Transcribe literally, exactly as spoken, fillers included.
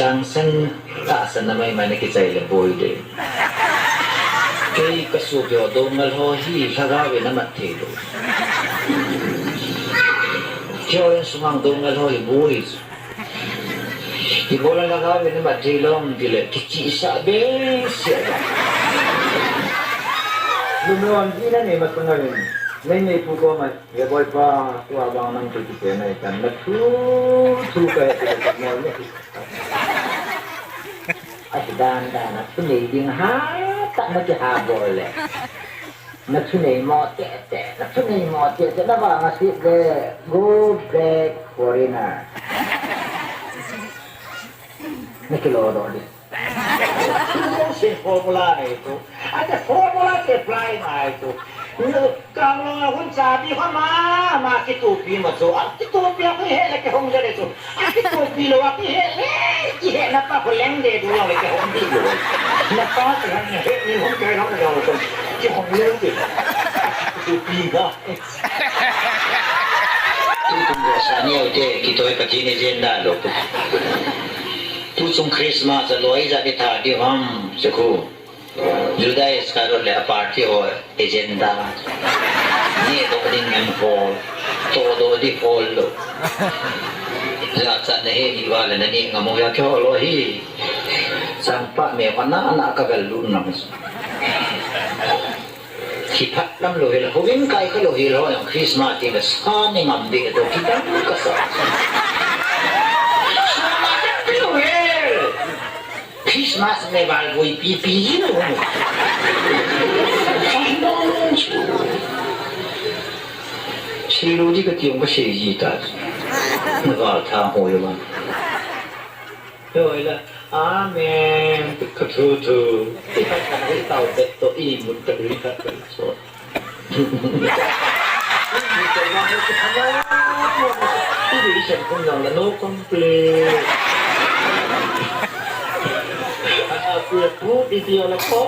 Tangsen tahsan na maimai na kichai le boi de. Kei ka supi ho Dongal ho hi lhagao in amat thei lou. Kei ho in sungang Dongal ho hi boi. Ibola lhagao in amat thei lou ti le kichihsah behseh. Lumlou am ji na nei ma sunga in. Nei nei pu ko ma. He boipa, tua vang nang chu kipeh nai tan na thu, thu ka he kipeh mo le. Ahi dan dan na thunei ding hatah na kiha bol le. Na thunei mo tete, na thunei mo tete, na vang a si le, go back foreigner. Na kilo do di. Sin formula nei tu. Ate formula te apply ngai tu. Kang lo hun cha bi kha ma, ma kitupi ma chu. A kitupi a kihe le kihong le le chu. A kitupi lou a kihe le, kihe na pa ko leng de du le kihong di lou. Na pa te han he ni hong kai lo na lo ko. Kihong le de. Kitupi ga. Tukum rosa ni au te, kitoi Pathen agenda lou. Tuchung Christmas a loi ja ni tha di ham, chu khu. Judas Iscariot le a party ho agenda. Neh doh ding ngen hol. Toh doh di hol lou. Jachat na he ni va le na neh ngam u a kihol lou hi. Changpah me va na na ka vel lut nam. Kiphat lam lou hel, hovin kai kha lou hel ho jong Christmas ti le sa ni ngam de to kidang ka sa. Sa ma ka pi lou hel. Christmas me val voi pi pi hi lou. Sa ni ngam chu. Sei lou di ka ti jong ka sei ji ta. Na val tha ho jong. Hoi la, amen. Ka thu thu. I khat khat hi tao tet to i mut ka dui khat khat so. I dui sen kun jong la no complain. A, a, pu, pu, i ti la ko.